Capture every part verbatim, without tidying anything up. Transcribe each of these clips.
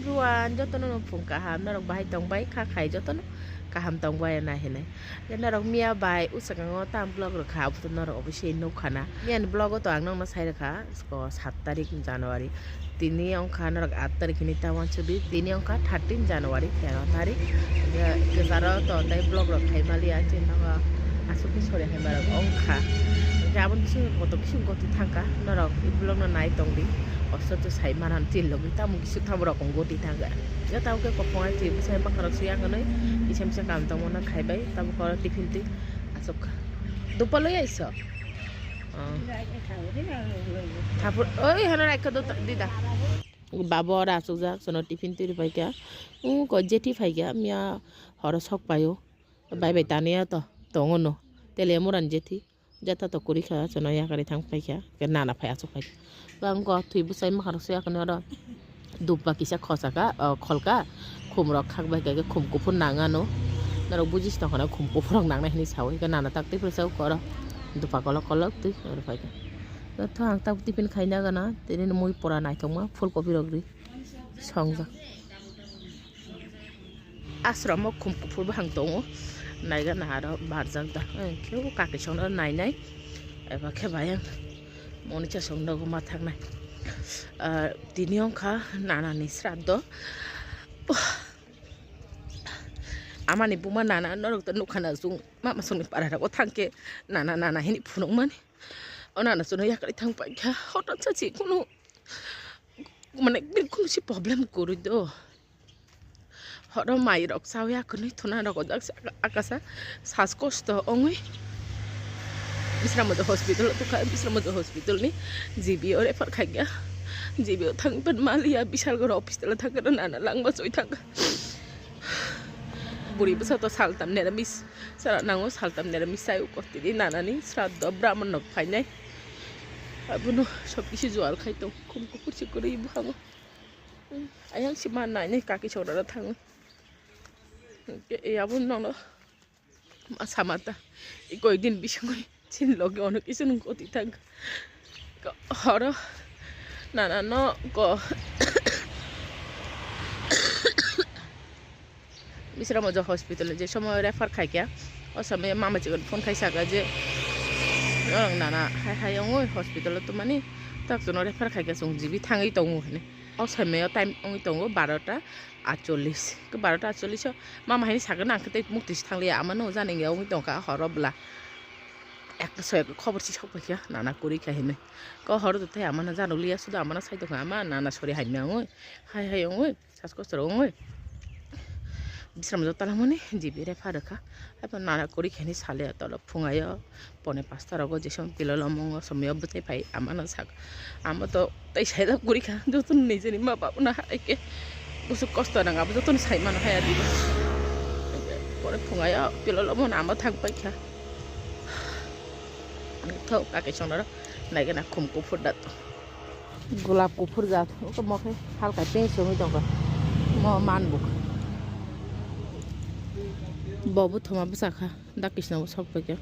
Everyone, jotono no phung kaham, norok bahai tong bai kha khai, jotono kaham tong bai na hinwi. Norok miya bai uskango tam vlog rwkha, abo to norok obviously nukha na. Miya ni vlog o to ang nokno sai rwkha, ko sat tarik January. Tini wngkha norok aat tarik hinwi ta uansukdi, tini wngkha thirteen January, tero tarik. Kwcharo to tei vlog rok khai maliya, chini nogo aswk khe sori hai ma rok wngkha. Hwnkhe aboni bisingo kotor bisingo goti thangkha, norok vlog no nai tongdi. Osto to sai mana tin logi tamo kisi tamo rok goti thangkha. Ya tamo khe kophongai twi bwsai makarok sui ang nai kisa misa kam tongmano khai bai tamo koro tiffin twi aswk kha. Dopaloi aiso. Thapur oi hano raikha do dida. Babo ora aswk jak sono tiffin twi rwpai kha. Ko jethi phai kha miya horo sok paio. Bai bai taniya to tongo no. Tele murani jethi. Jata to kuri kha, chwngno yakarwi thang paikha, khe nana phai aswk phaikha. Bangkha thwi bwsai makarok se yakni oro dupba kisa khosaka, o, kholka, khumrok khak bai kha, khum kuphur nang ano. Norok buji se tongkha na khum kuphurrok nangnai hinwi saui khe nana tak twi phai sa ukho oro dupba kolok kolok twi oro phaikha. Tei thang tak tiffin khaina gana, tini mui pora naithokma, phul kopi rok ri songjak. Ashram o khum kuphur bwkhang tongo, naiga naharo barjak da, kebo kakisongno nainai, eba khe bayang moni chasong nogo ma thaknai. Ah, tini wngkha nanani sraddho. Amani buma nana norok to nukha na chwng mama songni para rogo thangkhe nana nana hini phunukmani. O nana chwngno yakarwi thang paikha, hotot sa chikunu mane bilkul si problem kwrwi do. Horo mai rok chawi akwrwi thuna rok ojak se aka-, akasa sas kosto ongwi Bisramgaj hospital o tukha, Bisramgaj hospital ni G B o refer khaikha, G B o thang pan maliya Bisalgoro office tala thangkha nana langma choi thangkha. Buri bwsa to saltam neramis sara nango, saltam neramis chai uko tini nanani sraddho Brahman nok phainai. Abono sob kisi jual khai tong, khum kuphur si kwrwi bwkhango. Ayang si ma nainai kaki chora thango. Ke, e, abo nono ma samata. E, koi din bisingoi chin logi ono kisu nung koti thang. Ko, horo nana no ko Bisramgaj hospital je somoy refer khaikha, o somoy mama chikon phone khai saka je norok nana hai hai ongoi hospital o twmani tak chwngno refer khaikha chwng G B thangwi tongo hinwi. O somoy o time wngwi tongo barota atchollis. Khe barota atchollis o mama hai sakha nang khe tei mukti se thangliya ama no jani wngwi tongkha horo bwla. Ekta soyakhe khobor si sok paikha nana kwrwi kha hinwi. Ko horo tei ama no janoliya sudo ama no sai tongkha ama nana sori hamya wngwi hai hai wngwi. Sasko chwrwngwi Bisramgaj talangmani G B refer rwkha. Haikhe nana kwrwi khaini sale tolo phungaio pone pasta rogo jesong pilo lomongo somoyo bwtai phai amano sak. Amo to tei saida kwrwi kha jotono nijeni ma babuno haikhe busuk kosto nang abo jotono sai mano haya dibo. Pore phungaio pilo lomono amo thang paikha. Thok kaki sonoro naigena khum kuphur da. Golap kuphur jat, omo khe halka pink se wngwi tongkha. Mo manbuk. Bo bo thoma bwsakha, dak kisna bo sok paikha.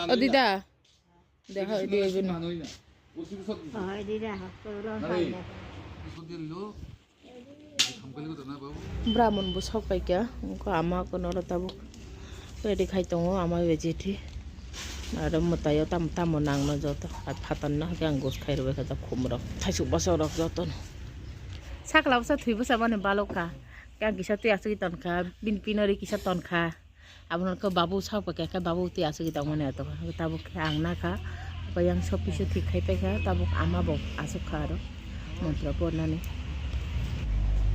O dida. Deha, edi, edi. Brahman bo sok paikha, wngkha ama kono oro tabuk ready khai tongo, ama bai jethi. Aro mwtaio tamo tamo nangno joto, hai phatarno hwnkhe ang gus khai rwbaikha khumrok, thaisuk bwsarok jotono. Sakla bwsa thwi bwsa mani balokha, khe ang kisa twi asugwi tonkha, bini pinori kisa tonkha. Abono khe babu sak paikha khe babu twi asugwi tongmani ato tabuk khe ang nakha. Yang sob kisa thik khai paikha tabuk ama bo asuk kha aro mantra pornani.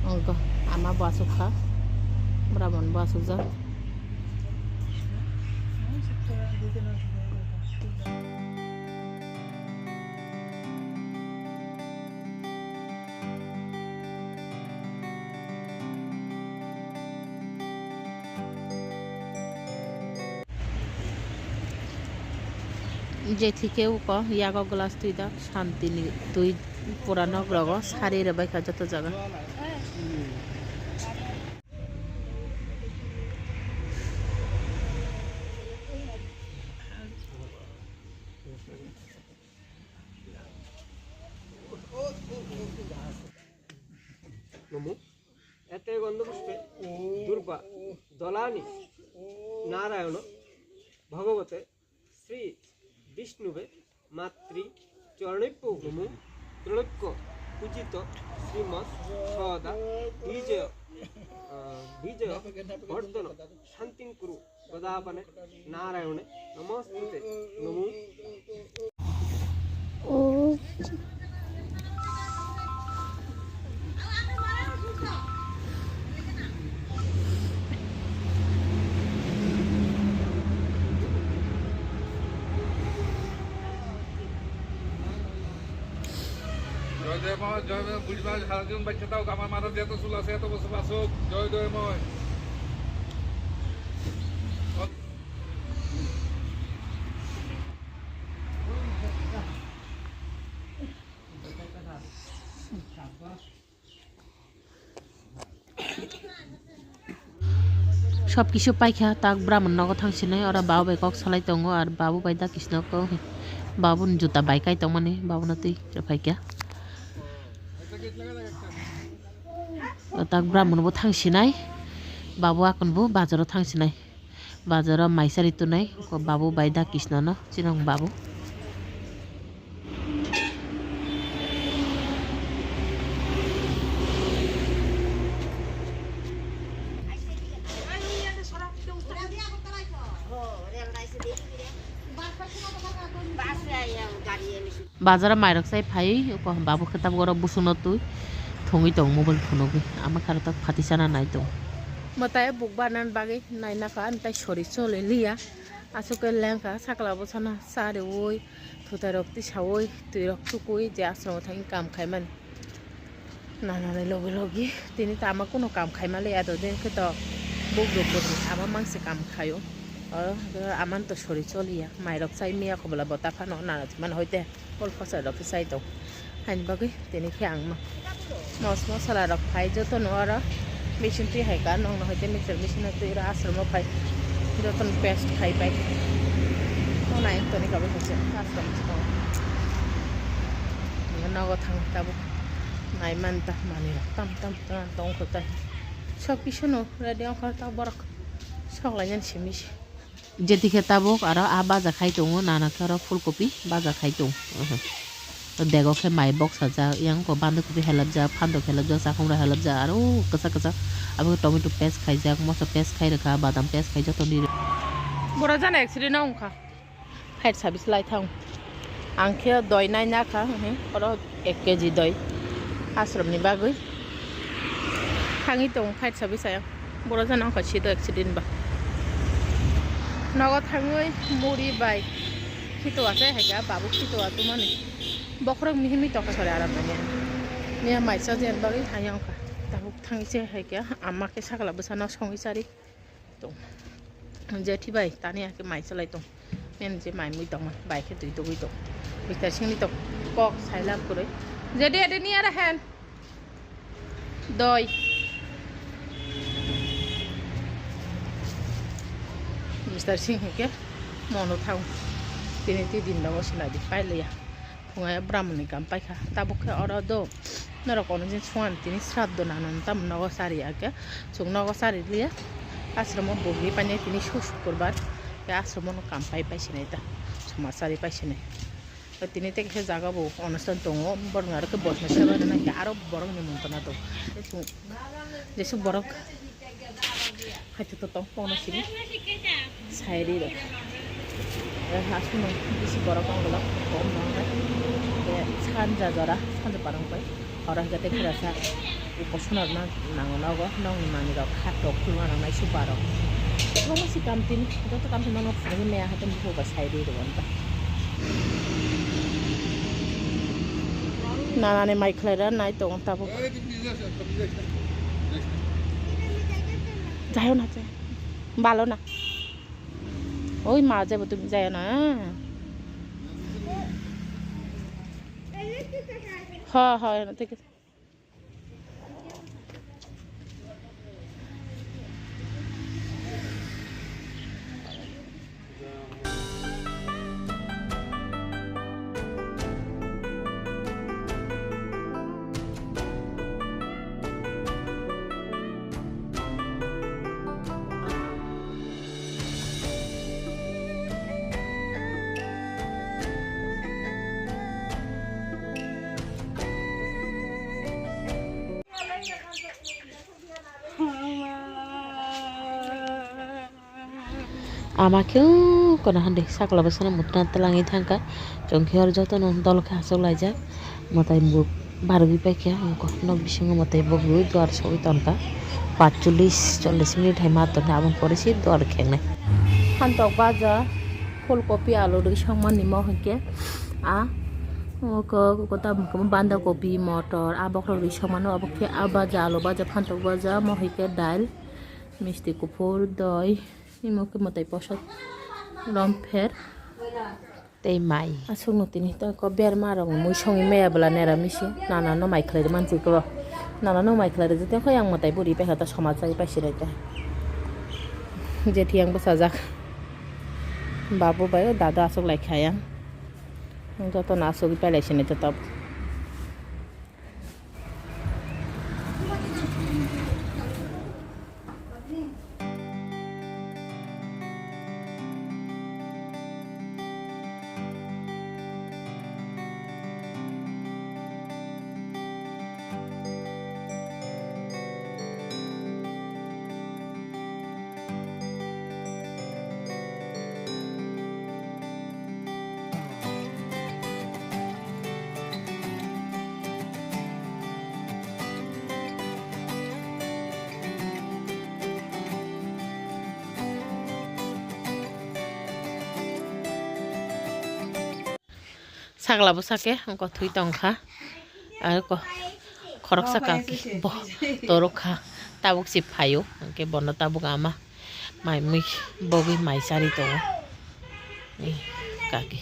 Ongko ama bo asuk kha. Brahman bo asuk jak. Jethi khe uko yago glass twi dak santini twi pura nok rogo sari rwbaikha joto jaga. নমো। এতে গন্ধপুষ্পে দুর্বা দলানি নারায়ণ ভগবতে শ্রী বিষ্ণুবে মাতৃ চরণেভ্যো নমো। ত্রৈলোক্য পূজিত শ্রীমৎ সদা বিজয়, আহ, বিজয় বর্ধন শান্তিং কুরু। গদাপনে নারায়ণে নমস্তুতে নমো। ও। জয় জয় মা, জয় মা, বুঝবা, সারা জীবন বাচ্চা তাও, আমার মাথার যত চুল আছে, এত বছর বাঁচুক। জয় জয় মা। Sab kisu paikha, tak Brahman nogo thangsinai, oro babu bai kok salai tongo, ar babu bai da Krishna kok, babu ni juta bai kai tongmani, babu no twi rwphaikha. Tak Brahman bo thangsinai, babu akon bo bazaro thangsinai. Bazaro maisari tunai, ko babu bai da Krishna no, chinong babu. Bazar o mairok sai phai, oko babu khe tabuk oro busung no twi thwngwi tongo mobile phunugwi. Ama khe aro tak phati chana nai tongo. Mwtai buk barnani bagwi naina kha, ani tai sori choli liya. Aswk khe lengkha, sakla bwsano cha riui, thutai rok tisaui, twi rok tukui, je aswk thangwi kam khaimani. Nanani logi logi tini to ama kuno kam khaima le ya, do din khe to buk rok bo ama mangse kam khaio. Oro amani to sori choliya, mairok chai miya khobola bota phano nana thwimani hoite, bol phosa rok khe chai tong. Haini bagwi tini khe ang ma mos mosala rok phai jotono oro machine twi hai ka, nokno hoite mixer machine o twi oro ashram o phai jotono paste khai pai. O nai toni ka bo kaisa ashram o nogo thang tabuk. Nai man ta manwi rok tam tam tong kho tai. Sok kisa no ready ongkha ta borok sok lai nani simi se. Jeti khe tabuk aro a baja khai tongo, nana khe oro phulkopi baja khai tongo. Dego khe mai boksajak, yang ko bandi kopi helapjak, phandok helapjak, chakhumra helapjak, aro kwchak kwchak abo khe tomato paste khaijak, moso paste khai rwkha, badam paste khai joto ni. Boro jana accident wngkha. Phaid sabi se lai thang. Ang khe doi nai na kha, mhm, oro ek keji doi. Ashram ni bagwi. Thangwi tong phaid sabi saya. Boro jana wngkha sido accident ba. Nogo thangwi muri bai. Khito achai hai kha, babu khito atumani. Bokhorok mihimwi tongkha sori aram nangya. Miya mai chajen bagwi hai wngkha. Tabuk thangwi se hai kha, ama khe sakla bwsano songwi chari. Tong. Jeti bai, tani ake mai chalai tong. Men je mai mui tongma, bai khe twi tugui tong. Mister Singh ni tong. Kok sailap kwrwi. Jeti ade ni ara hen. Doi. Mister Singh hwnkhe mono thang. Tini twi din rogo sinadi pailiya. Phungai Brahmani kam paikha. Tabuk khe oro do norok ono jin suan tini sraddho nano tamo nogo chari ya khe. Chwng nogo chari liya. Ashram o bugri painai tini su sukurbar. Khe ashram o no kam pai pai sinai ta. Somajari pai sinai. Tini tei khe jaga bo onustan tongo. Borok ni aro khe bosna seba rwna khe aro borok ni montana tongo. Jesuk borok. Haithe to tong tongna sini. Sairi rok. Aswk no bisi borok tong bolok. Kom no hai. Sanja jora, sanja parang pai. Oro hai khe tei khera sa. Upo sonar na nango nogo. Nong ni manwi rok kha tok khulma nang nai supa rok. Tong si kam tin. Joto kam tin no phunugwi maya hai tong buphuk bai sairi rok. Nanani mai khlai ra nai tong tabuk. Jayo na, jayo. Balo na. Oi ma, jabo tumi jayo na. Ha, ha, thik ase. Ama khe kono hande sakla bwsano mutna twlangwi thangkha. Chwng khe oro jotono dol khe achuk laijak. Mwtai bo bargwi paikha, wngkha nok bisingo mwtai bo gwi duar sogwi tonkha. Paanchchollish, chollish minute hai ma tongkha, aboni pore se duar khengnai. Phantok baja, phulkopi, alu rwi songmani mo hinkhe a, oko, oko tamo khe banda kopi, motor, a bokhorok rwi songmano, obo khe a baja, alu baja, phantok baja, mo hinkhe dail, misti kuphur, doi. Imo khe mwtai posok rompher tei mai. Aswkno tini tei ko berma rok mui songwi maya bwla nera misi. Nana no mai khlai rwmani twi ko. Nana no mai khlai rwjak tei ko yang mwtai buri paikha ta somajagwi paisirwkha. Jethi yang bwsajak. Babu bai o dada aswk lai kha yang. Jotono aswk pai lai sini joto. Sakla bwsa khe wngkha thwi tongkha. Aro ko khoroksa kaki bo torok kha. Tabuk se phaio, hwnkhe bono tabuk ama mai mui bogwi mai chari tongo. Ni kaki.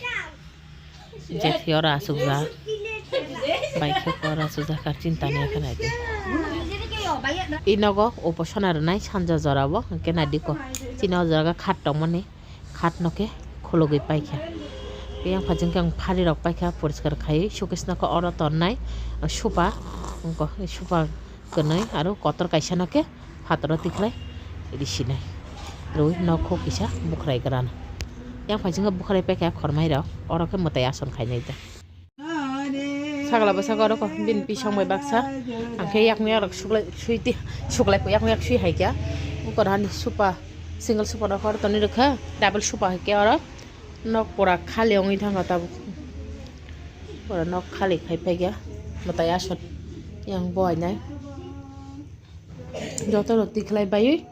Jethi oro achukjak. Bai khe oro achukjak kha, chinta ni khe nai di. I nogo uposona rwnai sanja jora bo, hwnkhe nai di ko. Chini o jaga khat tongmani. Khat no khe khulugwi paikha. Yang phaising khe ang phari rok paikha, poriskar khaiwi showcase no khe oro tonnai, ang supa, wngkha supa kwnwi aro kotor kaisa no khe phataro tikhlai risinai rwi nok kho kisa bukhrai grana. Yang phaising khe bukhrai paikha khormai rok, oro khe mwtai ason khainai da. Sakla bwsako oro ko bini pisong bai baksa. Ang khe yakung yakrok suklai, sui ti, suklai yakung yak sui hai kha. Ukor hani supa, single supa rok hor toni rwkha. Double supa hai khe oro. Nok pura khali wngwi thangkha tabuk. Pura nok khali khai phai kha. Mwtai aswk yang bo ainai. Joto rok tikhlai baiwi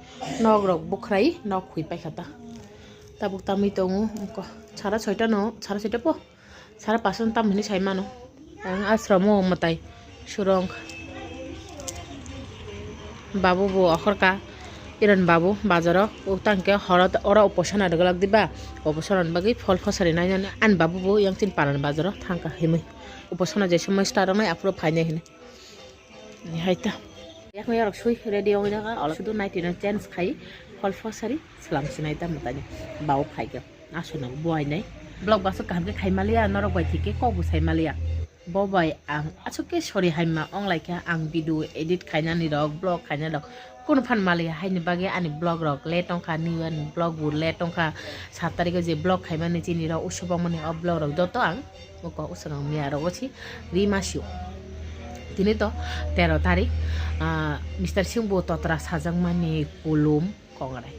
nok rok bukhrai nok khui paikha ta. Tabuk tamwi tongo wngkha. Sara soita no, sara soita po. Sara pason tam hinwi sai mano. Ang ashram o mwtai surong. Babu bo okhorka. Iron babu bazaro. Utang khe horo oro uposona rwglak diba. Uposona ni bagwi phol phosari nainani. Ani babu bo yang chini parani bazaro thangkha himwi. Uposona je somoi start wngnai aphuru phainai hinwi. Ni hai ta. Yakung yarok sui ready wngwi naka. Olo sudu naiti no change khai. Phol phosari swlam sinai ta mwtai ni. Babu phai khe. Aswkno buainai. Vlog bo aswk kaham khe khai maliya, norok bai thik khe kok bo sai maliya. Bo bai ang aswk khe sorry hai ma wnglai kha, ang video edit khainani rok, vlog khainani rok kunu phan maliya, haini bagwi ani vlog rok late wngkha, new ani vlog bo late wngkha, sat tarikh o je vlog khaimani chini rok usubamani o vlog rok joto ang oko uswk ang miya rok osi ri ma sio. Tini to tero tarik, ah, Mister Singh bo totra sajakmani kulum. Kongrai.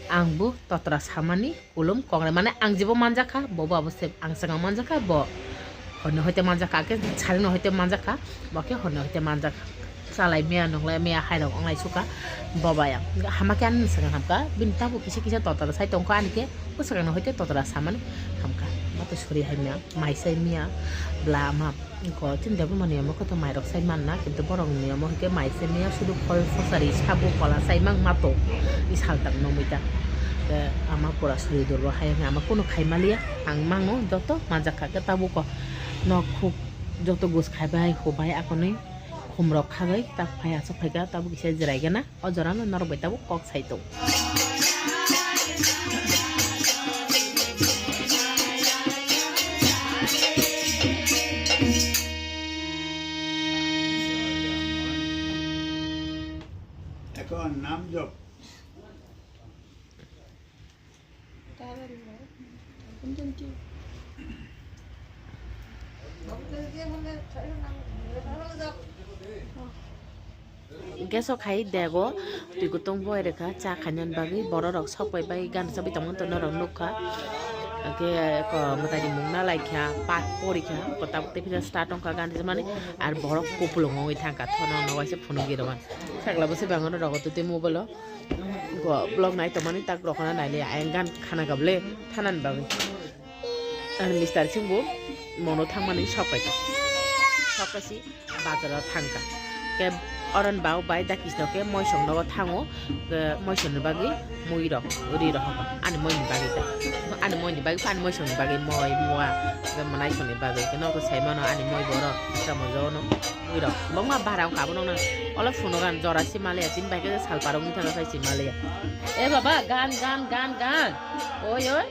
Ang bo totra samani kulum kongrai. Mane ang jebo manjakha, bo bo abo se ang saka manjakha, bo hono hoite manjakha, ake sari no hoite manjakha, bo ke hono hoite manjakha. Salai miya nonglai miya hai rok onglai suka, bo bai ang. Hama ke ani saka hamka, bini tabo kisa kisa totra sai tongkha ani ke, bo saka no hoite totra samani hamka. Bo to suri hai miya, mai sai miya, bla ama. Iko chini debra mani omo khe to mairok sai manna, kintu borok ni omo hwnkhe mai se miya sudu phol phosari sabu kola sai mang mato i saltang no muita. Te ama pura suri durbo hai wngkhe ama kunu khai maliya, ang mangno joto manjak kha khe tabuk o nok khuk joto gus khai bai hubai akonwi khum rok khagwi tak phai aswk phaikha tabuk kisa jirai gana. O jorano norok bai tabuk kok sai tongo. এখন নাম জপ। Gas o khai dego twi kutung bo rwkha cha khainani bagwi, borok rok sok pai bai gana chagwi tongmani norok nukha. Hwnkhe eko mwtai ni mung na laikha, pat porikha, eko tabuk tei phila start wngkha gana chagmani, ar borok kupulung wngwi thangkha, thono no waisa phunugwi rwmani. Sakla bwswi bangmano rogo twi twi mobile o vlog nai tongmani, tak rokna naili ayang gan khana gable thanani bagwi. Ani mister singbo mono thangmani sok paikha. Sok paisi bazaro thangkha. Ke oron bau bai da kisno ke moisong nogo thango. Ke moisongni bagwi mui rok ri rok hogo. Ani moini bagwi da. Ani moini bagwi, ani moisongni bagwi moi mua. Ke monaisongni bagwi. Ke nogo saimano ani moi boro. Tamo jono. Ui rok, bongma bara wngkha, abono nang. Ola phuno gan jora si maliya, chini bai khe sal parok wngwi thangkha, sai si maliya. E baba, gan, gan, gan, gan. Oi, oi.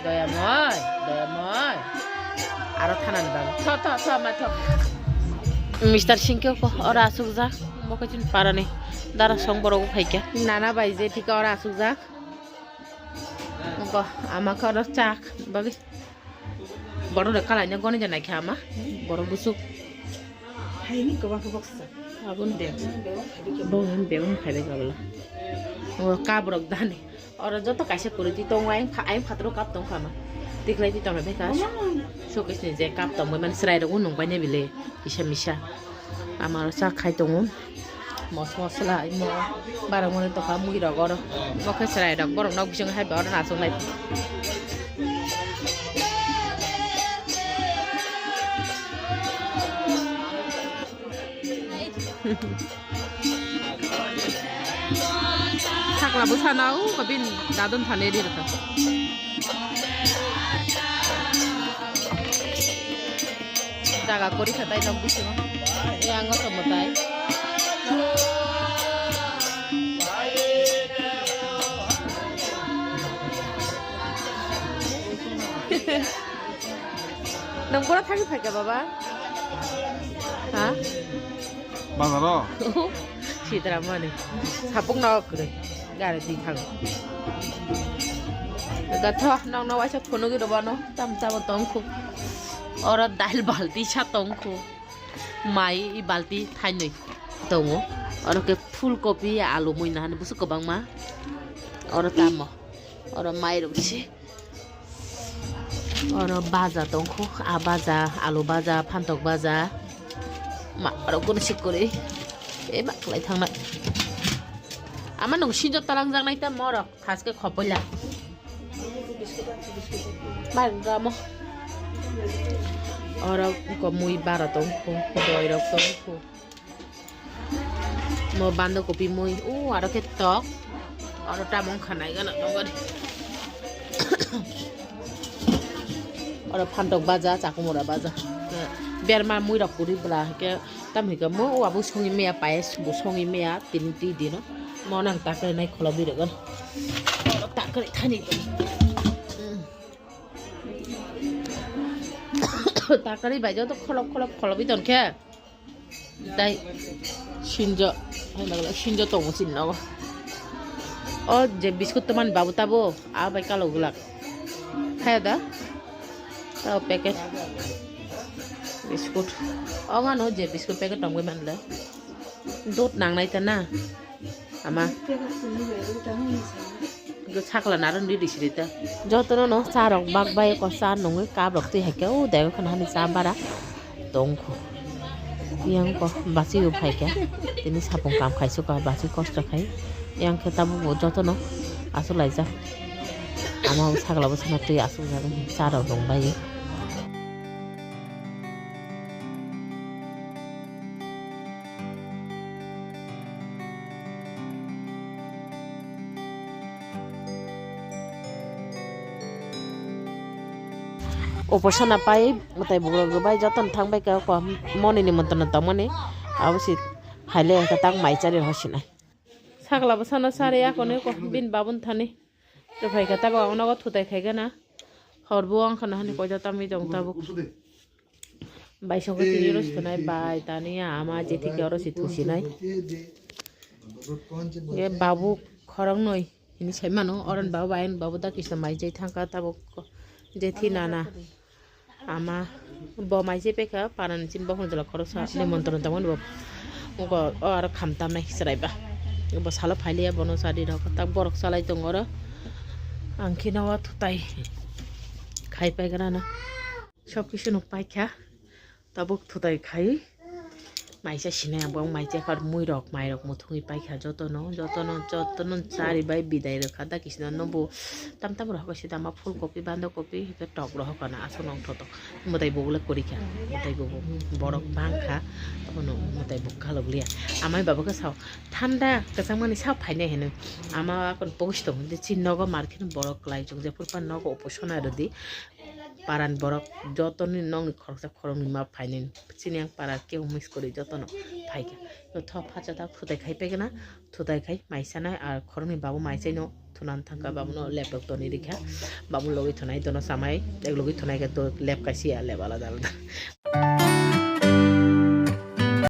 Doyamoi, doyamoi. Aro thanani bagwi. Tho, tho, tho, ma tho. Mister Singkhe ko ora asukjak, bo khe chini parani dara song borok bo phaikha. Nana bai je thika ora asukjak. Ko ama khe oro chak bagwi. Borok rok kalai no goni janai kha ma borok busuk. Haini kwbang khe boksa. Aboni de. Bong begun khai de kabla. O kabrok dani. Oro joto kaisa kwrwi twi tongo, ayang pha-, ayang phataro cup tong kha ma. Tikhlai twi tong kha beka. Showcase ni je cup tong bai mani chwrai rok nung bai ne bile kisa misa. Ama oro cha khai tongo. Mos mosla imo barang mani tokha mui rok oro. Bo khe chwrai rok borok nok bising hai ba oro achuk lai. Sakla bwsano o bini dadon thani ri rwkha. Jaga kori kha tai nok bisingo. Yang o tomo tai. Nang pura thangwi phaikha baba? Ha? Bazaro? Sitra mani. Sapung no kwrwi. Gari di thang. Gatho nang no waisa phunugwi rwbano tam tamo tongkhu. Oro dal balti sa tongkhu. Mai i balti thainwi tongo. Oro khe phul kopi, alu mui nahani busu kwbangma. Oro tamo. Oro mai rok si. Oro baja tongkhu, a baja, alu baja, phantok baja. Ma, oro kunu sikuri. E ma, klai thangnai. Ama nung sinjo talang jaknai ta morok, thaske khopoila. Mai rok dramo. Oro ko mui bara tongkhu, doi rok tongkhu. Mo bando kopi mui, o aro khe tok. Aro tamung khanai gana tongori. Aro phantok baja, chakumura baja. Berma mui rok kuri bla ke tam hika mo o abo songi meya payas bo songi meya tini ti dino. Mo nang takre nai kholo biro gan. Takre thani. Takre bai joto kholop kholop kholo bidon khe. Tai sinjo, hai magala sinjo tongo sinno. O je biscuit to mani babu tabo, a bai kalo gulak. Khaya da? Tao packet. Biscuit. O ngano je biscuit packet tongwi manle. Dot nangnai ta na. Ama. Go sakla naro ni risiri ta. Jotono no cha rok bak bai ko cha nungwi cup rok twi hai khe o dego khana hani cha bara tongkhu. Yang ko basi o phai khe tini sapung kam khai suka basi kosto khai. Yang khe tabuk bo jotono asuk laijak. Ama o sakla bo sana twi asuk jak cha rok nung bai. Uposana pai mwtai bugrok rwbai jotono thang bai kha, moni ni montro no tongmani abo se phaile khe tak mai chari hosinai. Sakla bwsano sari akoni ko bini babun thani. Rwphai kha tabuk ang nogo thutai khai gana. Hor bo ang khana hani koita tamwi tong tabuk. Bai songkhe tini oro si thunai bai tani ama jethi khe oro si thusinai. Ye babu khoroknwi hini sai mano, oron babu bai babu da kisa mai jai thangkha tabuk jethi nana. Ama bo mai se pekha, parani chini bokhorok jala khoroksa nemontron tangmani bo. Ogo o aro kham tamnai chwrai ba. Bo salo phailiya bono chadi rok tak borok salai tongo oro. Ang khe no o thutai khai pai gana no. Sob kisu no paikha. Tabuk thutai khai. Maisa sinai ang bo maisa kar mui rok mai rok muthungwi paikha jotono jotono jotono chari bai bidai rwkha da kisino no bo tam tam rok sida ma phul kopi bando kopi hwnkhe tok rok hokono aswk nong thotok. Mwtai bo wle kwrwi kha, mwtai bo borok bang kha, abono mwtai bo khalok liya. Amai baba khe sao, "Thanda kwchangmani sao phainai," hino. Ama akon pogis tongo, "Chini nogo mar kheno borok kwlai chwng, jephuru phano nogo uposona rwdi, paran borok jotoni nokni khoroksa khoroknwi ma phainai." Chini ang para kebo miss kwrwi jotono phaikha. Tho phacha ta thutai khai paikha na, thutai khai maisanai, ar khoroknwi babo maisaino thunan thangkha, babono laptop toni rikha, babo logwi thunai dono samai, ek logwi thunai khe to lap kaisa ya, lap alada alada.